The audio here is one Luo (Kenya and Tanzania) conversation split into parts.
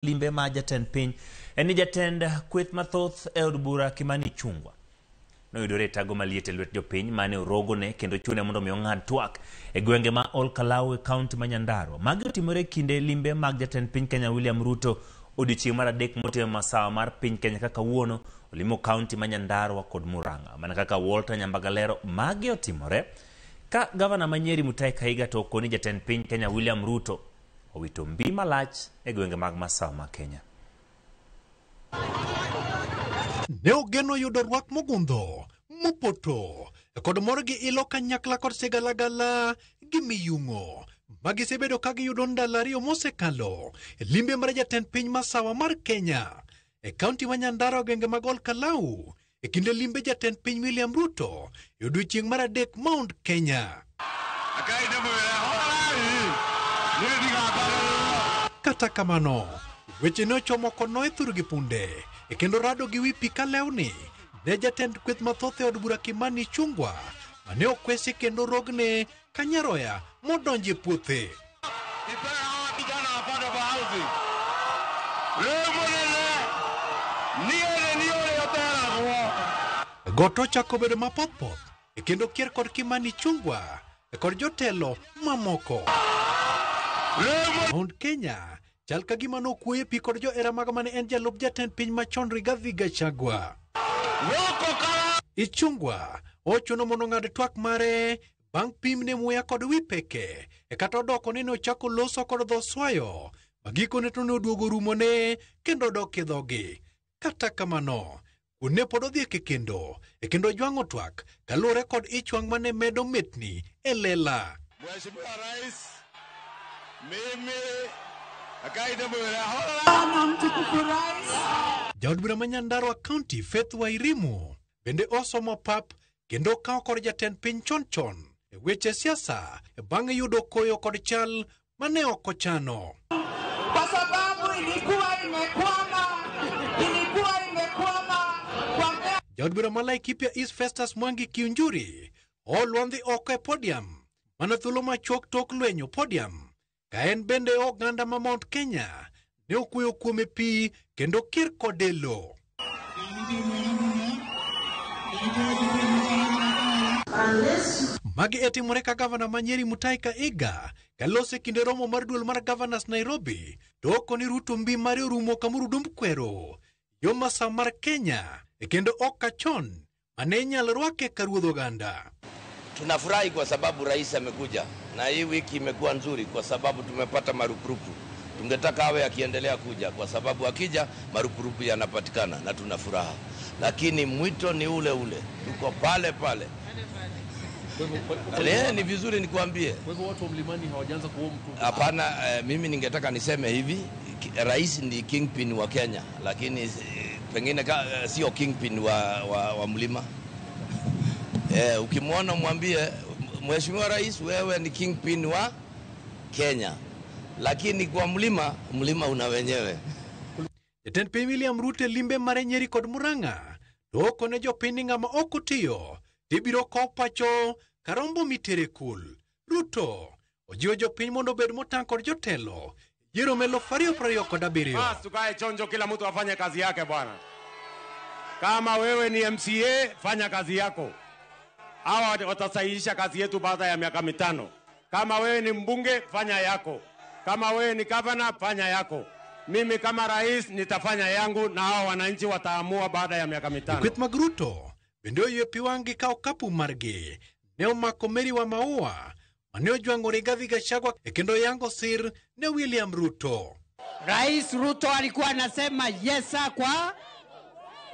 Limbe ma jatend piny en ni jatend kweth mathoth e od bura Kimani Ichung'wa noyudore e tago maliet e lwet jopiny mane orogone kendo chune mondo mi ong'ad twak e gwenge ma Ol Kalou e kaunti ma Nyandarua. Magi otimore e kinde limbe mag jatend piny Kenya William Ruto odiochieng' mar adek motimo masawa mar piny Kenya kaka kawuono olimo kaunti ma Nyandarua kod Murang'a. Mana kaka Walter Nyambaga lero, magi otimore ka gavana ma Nyeri Mutahi Kahiga to okoni jatend piny Kenya William Ruto owito mbi malach e gwenge mag masawa ma Kenya. Ne ogeno yudo rwak mogundho, mopoto, kod mor gi ilo kanyakla kod sigalagala gi miyung'o ma gisebedo ka giyudo ndalo ariyo mosekalo e limbe mar jatend piny masawa mar Kenya e kaunti ma Nyandarua gwenge mag Ol Kalou e kinde limbe jatend piny William Ruto e odiochieng' mar adek Mount Kenya. Kata kamano, weche ne ochomo kono e thur gi punde e kendo rado gi wi pi ka lewni ne jatend kweth mathoth e od bura Kimani Ichung'wa mane okwesi kendo rogne ka nyaroya modonjo e puothe. Got ochako bedo mapothpoth e kendo kier kod Kimani Ichung'wa kod jotelo mamoko. Mount Kenya chal ka gima nokuoye pi kod johera mag mane en jalup jatend piny machon Rigathi Gachagua. Ichung'wa ochuno mondo ong'ad twak mare bang' pimne muya kod wi peke e kata odoko ni nochako loso kod dho swayo ma gikone to ne oduogo rumone kendo odok e dhogi. Kata kamano, kuon ne pod odhiek e kendo e kendo ojwang'o twak kaluwore kod ich wang' mane medo metni e lela. Mheshimiwa Rais, mimi Jaod bura ma Nyandarua County Faith Wairimu bende osomo pap kendo okawo kod jatend piny chon chon e weche siasa bang' yudo koyo kod chal mane ok ochano. Kwa sababu ilikuwa imekwama kwa Jaod bura ma Laikipia East Festus Mwangi Kiunjuri olwandhi oko e podium mana thuolo machuok tok lwenyo podium ka en bende oganda ma Mount Kenya ne okuoyo kuome pi kendo kir kode lo. Magi e timore ka gavana ma Nyeri Mutahi Kahiga kalose kinde romo mar duol mar Governors Nairobi to okoni Ruto mbi mare orumo kamoro kwero yo masawa mar Kenya e kendo ok kachon mane inyalo rwake ka ruodh oganda. Tunafurahi kwa sababu rais amekuja na hii wiki imekuwa nzuri kwa sababu tumepata marupurupu. Tungetaka awe akiendelea kuja kwa sababu akija marupurupu yanapatikana na tuna furaha, lakini mwito ni ule ule, tuko pale pale. Ni vizuri nikuambie. Kwa hivyo watu wa mlimani hawajaanza kuua mtu. Hapana, mimi ningetaka niseme hivi, rais ni kingpin wa Kenya, lakini pengine sio kingpin wa mlima. Ukimwona mwambie Mheshimiwa Rais, wewe ni kingpin wa Kenya, lakini kwa mlima, mlima una wenyewe. Jatend piny William Ruto e limbe mare Nyeri kod Murang'a to okone jopiny ni ng'ama ok otiyo tibiro kow pacho karombo mitere kul. Ruto ojiwo jopiny mondo obed motang' kod jotelo yiero ma 2027. Basi tukae chonjo, kila mtu afanye kazi yake bwana. Kama wewe ni MCA, fanya kazi yako. Hawa watasahihisha kazi yetu baada ya miaka 5. Kama wewe ni mbunge, fanya yako. Kama wewe ni governor, fanya yako. Mimi kama rais nitafanya yangu na hawa wananchi wataamua baada ya miaka 5. Kweth mag Ruto bende oywe pi wang' gi kawo kapu margi ne omako Mary wa Maua mane ojwang'o Rigathi Gachagua e kendo yango sir ne William Ruto. Rais Ruto alikuwa anasema yes sir kwa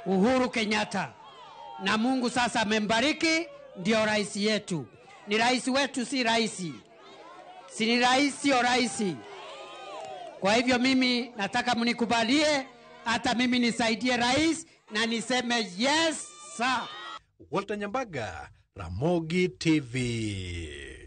Uhuru Kenyatta, na Mungu sasa amembariki, ndio rais yetu. Ni rais wetu, si rais, si ni rais, sio rais. Kwa hivyo mimi nataka mnikubalie, hata mimi nisaidie rais na niseme yes sir. Walter Nyambaga, Ramogi TV.